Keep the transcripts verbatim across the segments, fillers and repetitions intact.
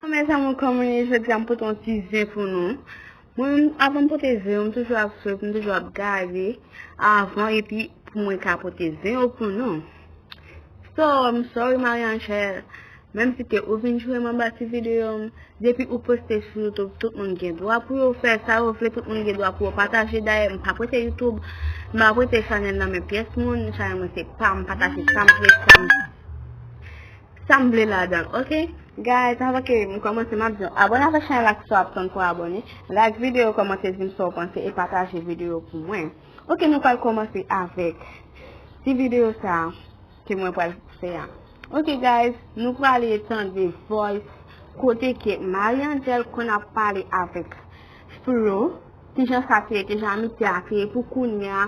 Mezanmi, kòman nou ye? Jodi a m pote yon ti zen pou nou. Mwen menm, avan m pote zen yo, m toujou ap swiv, m toujou ap gade avan, epi pou mwen ka pote zen yo pou nou. So, I'm sorry, Marie Angèle. Menm si ke ou vin jwe m anba ti videyo m, depi ou poste sou YouTube, tout moun gen dwa pou yo fè sa yo vle, tout moun gen dwa pou yo pataje. Dayè, m pa prete YouTube, m pa prete chanèl nan men pyès moun, chanèl mwen se pa m, pataje sa m vle, sa m, sa m vle ladan l, oke? Guys, avan ke m kòmanse, m ap di w, abòne avèk chanèl la si w ap tann pou abòne, like videyo, kòmante, di m sa w panse e pataje videyo pou mwen. Oke, nou pral kòmanse avèk ti videyo sa a ke mwen pral fè a. Ok guys, nou prale tande voice kote ke Marie Angèle konn ap pale avèk Flo, kijan sa te ye, kijan amitye a te ye pou kounye a,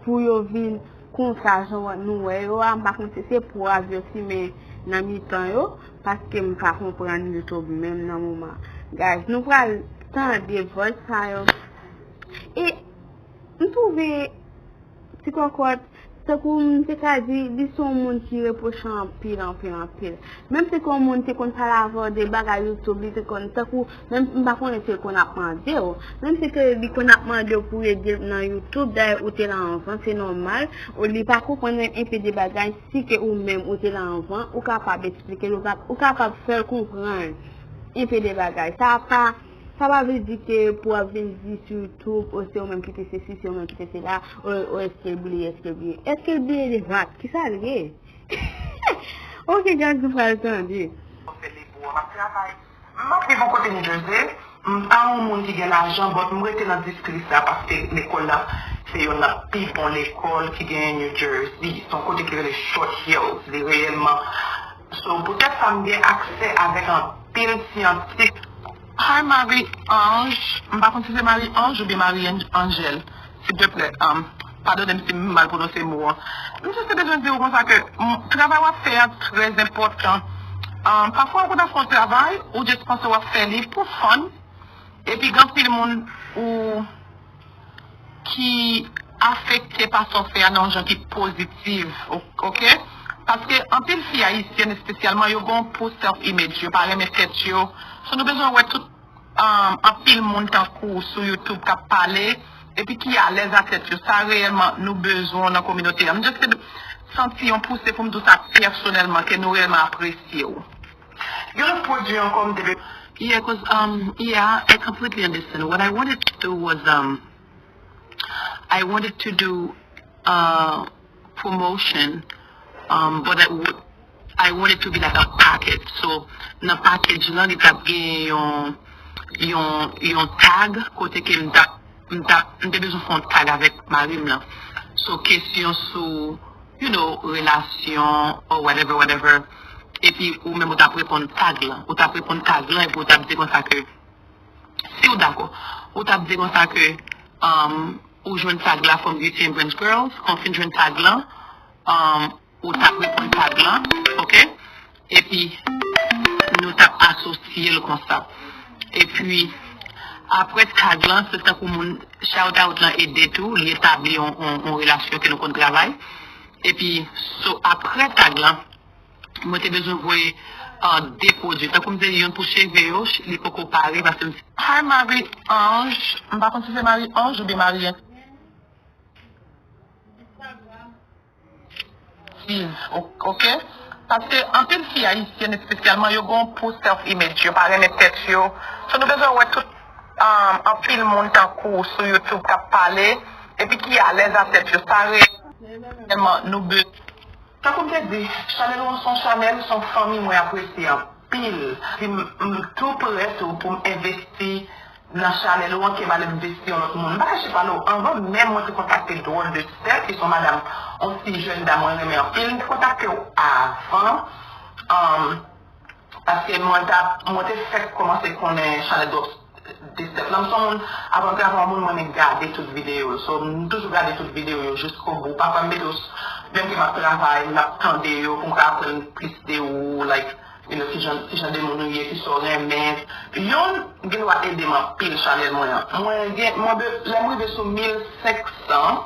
pou yo vin konsa jan nou wè yo a, m pa konn si se pwav yo simen nan mitan yo, paske m pa konprann YouTube menm nan moman. Guys, nou pral tande voice sa yo. E m twouve ti kòkòt, tankou m te ka di, li se yon moun ki repwochan anpil, anpil, anpil. Menm si ke yon moun te konn pale avè w de bagay YouTube, li te konn, tankou, menm m pa konnen si l konn ap mande w. Menm si ke li konn ap mande w pou w ede l nan YouTube, dayè ou te la anvan, se nòmal. Ou, li pa konprann menm enpe de bagay, si ke ou menm ou te la anvan, ou kapab eksplike l, ou ka, ou kapab fè l konprann enpe de bagay. Sa pa Sa pa vle di ke pou w ap vin di sou YouTube, o se ou menm ki te sesi, se ou menm ki te sela, o, o èske l bliye, èske l bliye. Èske l bliye de what? Kisa l ye? Ok, guys, nou pral tande. Fè lepo a, m ap travay. M ap viv yon kote New Jersey. M pa yon moun ki gen lajan, but m rete nan distrik sa paske lekòl la se youn nan pi bon lekòl ki genyen New Jersey. Se yon kote ki rele Short Hills. Li reyèlman So, poutèt sa, m gen aksè avèk anpil syantis. Hi, Marie Ange. M pa konn si se Marie Ange oubyen Marie Ange-, Angèle. Silteplè, um, padone m si m mal pwononse mo an. M jis te bezwen di w konsa ke, m, travay w ap fè a trè enpòtan. Um, pafwa, ou konn ap fè yon travay, ou jis panse w ap fè li pou fun. Epi, gen anpil moun ou ki afekte pa sa w fè a nan yon jan ki pozitiv, o-, oke? Paske anpil fi ayisyèn espesyalman, yo gen yon po self image, yo pa renmen tèt yo. So, nou bezwen wè tout, um, anpil moun tankou w sou YouTube k ap pale, epi ki alèz a tèt yo. Sa reyèlman nou bezwen nan kominote a. M just te santi yon pouse pou m di w sa pèsonèlman, ke nou reyèlman apresye w. Gen lòt pwodui ankò m te vle. Yeah, 'cause, um, yeah, I completely understand. What I wanted to do was, um, I wanted to do, uh, promotion, um, but I would, I wanted to be like a package. So, nan package lan, li t ap gen yon, yon, yon tag, kote ke m t ap, m t ap, m te bezwen fè yon tag avèk mari m lan. So, kesyon sou, you know, relasyon, or whatever, whatever. Epi, ou menm, ou t ap reponn tag lan. Ou t ap reponn tag lan, epi ou t ap di konsa ke, si w dakò, ou t ap di konsa ke, um, ou jwenn tag la from Beauty and Brains Girls, kon w fin jwenn tag lan, um, ou t ap reponn tag lan, oke? Epi, nou t ap asosye l konsa. Epi, apre tag lan, se tankou moun shout out lan ede tou, li etabli yon, yon, yon relasyon ke nou konn travay. Epi, so, apre tag lan, mwen te bezwen voye, uh, de pwodui. Tankou m te di youn pou cheve yo, li poko pare paske m... Hi, Marie Ange. M pa konn si se Marie Ange oubyen Marie Ange. Fi, o-, oke? Paske anpil fi ayisyèn espesyalman, yo gen yon po self image, yo pa renmen tèt yo. So, nou bezwen wè tout, um, anpil moun tankou w sou YouTube k ap pale, epi ki alèz a tèt yo. Sa reyèlman nou bezwen. Tankou m te di, chanèl ou an se yon chanèl, se yon fanmi mwen apresye anpil. Si m, m tou prè tou pou m envesti nan chanèl ou an ke m al envesti yon lòt moun. M pa kache pale w, anvan menm mwen te kontakte Drôle de Step, ki se yon madanm, yon ti jèn dam mwen renmen anpil, m te kontakte w avan, um, paske mwen t ap, mwen te fèk kòmanse konnen chanèl Drôle de Step lan. M se yon moun, avan m travay yon moun, mwen renmen gade tout videyo l. So, m toujou gade tout videyo yo jiskobou. Pafwa m mete w, menm ke m ap travay, m ap tande yo pou m ka aprann plis de ou, like, you know, ki jan, ki jan de moun ou ye, ki sa w renmen. Youn gen dwa ede m anpil chanèl mwen an. Mwen gen, mwen be-, lè m rive sou mil senk san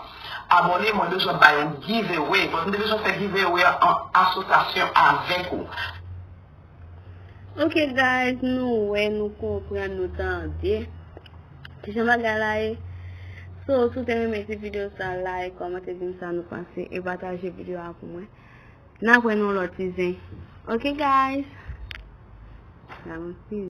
abòne, mwen bezwen bay yon giveaway. But m te bezwen fè giveaway an, an asosyasyon avèk ou. Ok guys, nou wè, nou konprann, nou tande kijan bagay la ye. So, si w te renmen ti videyo sa, like, kòmante, di m sa nou panse e pataje videyo a pou mwen. N ap wè nan lòt ti zen. Ok guys. N ap wè.